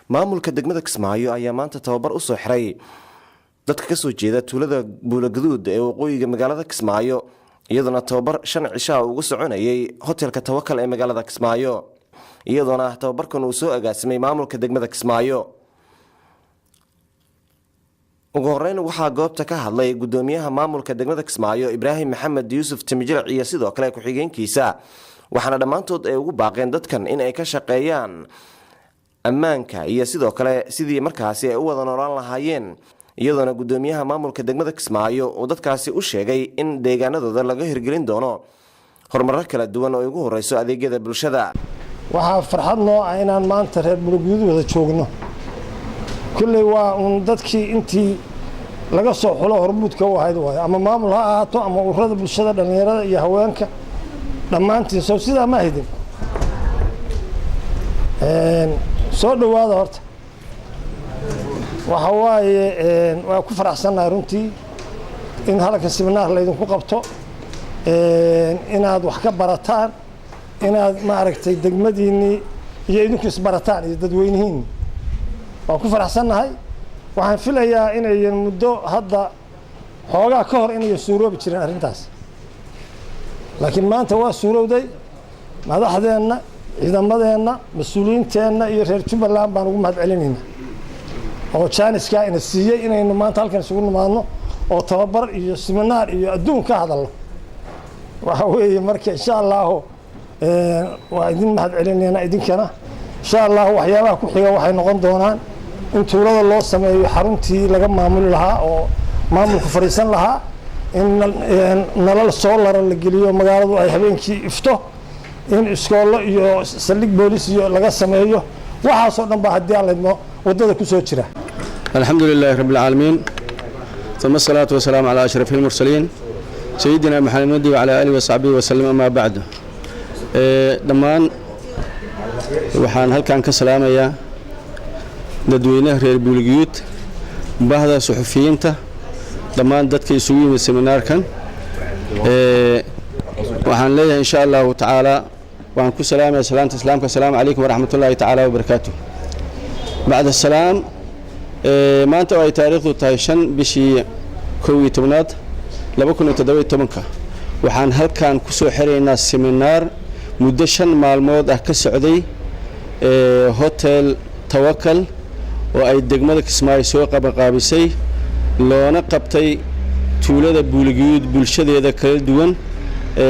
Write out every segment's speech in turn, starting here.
Maamulka degmada Kismaayo ayaa maanta tababar usoo xiray dadka kasoo jeeda tuulada Buulogaduud ee waqooyiga magaalada Kismaayo, iyadoona tababar 5 cishaa ugu soconayay hotelka Tawakal ee magaalada Kismaayo, iyadoona tababarkan uu soo agaasimay maamulka degmada Kismaayo. Ugu horeyn waxaa goobta ka hadlay gudoomiyaha maamulka degmada Kismaayo, Ibraahim Maxamed Yuusuf Timijilic, iyo sidoo kale ku-xigeenkiisa, waxaana dhammaantood ay ugu baaqeen dadkan in ay ka shaqeeyaan ammaanka iyo sidoo kale sidii markaasi ay u wada noolaan lahaayeen, iyadoona gudoomiyaha maamulka degmada Kismaayo uu dadkaasi u sheegay in deegaanadooda laga hirgelin doono horumaro kala duwan oo ay ugu horeyso adeegyada bulshada. Waxaa farxad noo ah inaan maanta reer Buuloguduud wada joogno. Kulley waa uun dadkii intii laga soo xulo hormuudka u ahayd waayo, ama maamul ha ahaato ama ururada bulshada, dhallinyarada iyo haweenka dhammaantiin. Sow sidaa ma ahaydin? Soo dhowaada. Horta waxa waaye, waa ku faraxsannahay runtii in halkan siminaar laydinku qabto, inaad wax ka barataan, inaad maaragtay degmadiinnii iyo idinku isbarataan iyo dadweynihiinni. Waan ku faraxsannahay. Waxaan filayaa inayan muddo hadda xoogaa ka hor inayan suuroobi jirin arrintaas, laakiin maanta waa suurowday. Madaxdeenna, ciidamadeenna, mas-uuliyiinteenna iyo reer Jubbaland baan ugu mahad celinaynaa oo jaaniskaa ina siiyey inaynu maanta halkan isugu nimaadno oo tababar iyo siminaar iyo adduun ka hadalno. Waxa weeye marka, insha Allahu, waa idin mahad celinaynaa idinkana. Insha Allahu, waxyaabaha ku xiga waxay noqon doonaan in tuulada loo sameeyo xaruntii laga maamuli lahaa oo maamulku fadhiisan lahaa, in nalal solar-a la geliyo, magaaladu ay habeenkii ifto, in iskoollo iyo saldhig boolis iyo laga sameeyo. Waxaasoo dhan baa, haddii aan laydmo, waddada ku soo jira. الحمد لله رب العالمين، ثم الصلاة والسلام على أشرف المرسلين سيدنا محمد وعلى آله وصحبه وسلم، أما بعد. Dhammaan waxaan halkan ka salaamayaa dadweynaha reer Buuligyuud, bahda suxufiyiinta, dhammaan dadka isugu yimid seminaarkan. Waxaan leeyahay, insha Allahu tacaala, waxaan ku salaamaya salaanta Islaamka: asalaamu calaykum waraxmat ullaahi tacaala wabarakaatuh. Bacda salaam, maanta oo ay taariikhdu tahay 5 bishii 11aad 2017-ka, waxaan halkan ku soo xiraynaa seminaar muddo 5 maalmood ah ka socday Hotel Tawakal oo ay degmada Kismaayo soo qabanqaabisay, loona qabtay tuulada Buuligyuud bulshadeeda kala duwan.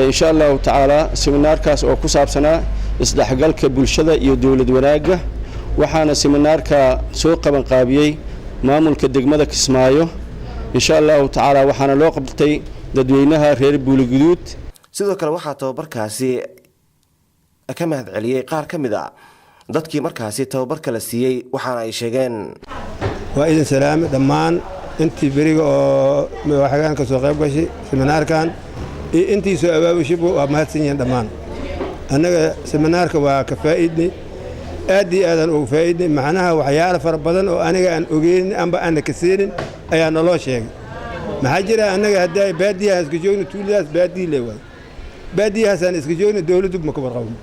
Insha Allahu tacaala, seminaarkaas oo ku saabsanaa isdhexgalka bulshada iyo dowlad wanaagga, waxaana seminaarka soo qabanqaabiyey maamulka degmada Kismaayo. Insha Allahu tacaala, waxaana loo qabtay dadweynaha reer Buuliguduud. Sidoo kale waxaa tababarkaasi ka mahad celiyey qaar ka mid a dadkii markaasi tababarka la siiyey, waxaana ay sheegeen: Waa idin salaame dhammaan intii beriga oo waxagaan ka soo qayb gashay seminaarkan iyo intii soo abaabushiba, waa mahadsan yihiin dhammaan. Annaga seminaarka waa ka faa'iidnay, aad iyo aadaan uga faa'iidnay. Macnaha, waxyaalo fara badan oo aniga aan ogeynin amba aana ka seenin ayaa naloo sheegay. Maxaa jira, annaga haddaa baadiyaha iska joogno, tuuladaas baadiyi le waay, baadiyahaasaan iska joogno, dowladdu ma ka warqabno.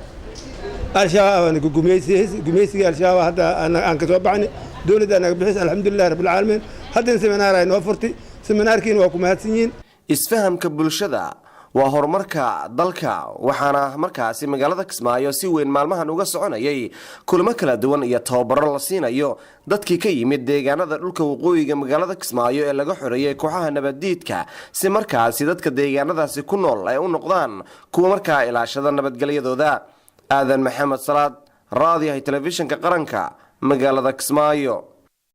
Al-Shabaab anaga gumaysigii Al-Shabaab hadda aan ka soo baxnay, dowladda naga bixis, alxamdulilah rabbilcaalamiin. Haddana seminaar ay noo furtay, seminaarkiina waa ku mahadsan yihiin. Isfahamka bulshada waa horumarka dalka, waxaana markaasi magaalada Kismaayo si weyn maalmahan uga soconayay kulamo kala duwan iyo tababaro la siinayo dadkii ka yimid deegaanada dhulka waqooyiga magaalada Kismaayo ee laga xoreeyey kooxaha nabaddiidka, si markaasi dadka deegaanadaasi ku nool ay u noqdaan kuwa markaa ilaashada nabadgelyadooda. Aadan Maxamed Salaad, raadiyahay telefishinka qaranka, magaalada Kismaayo.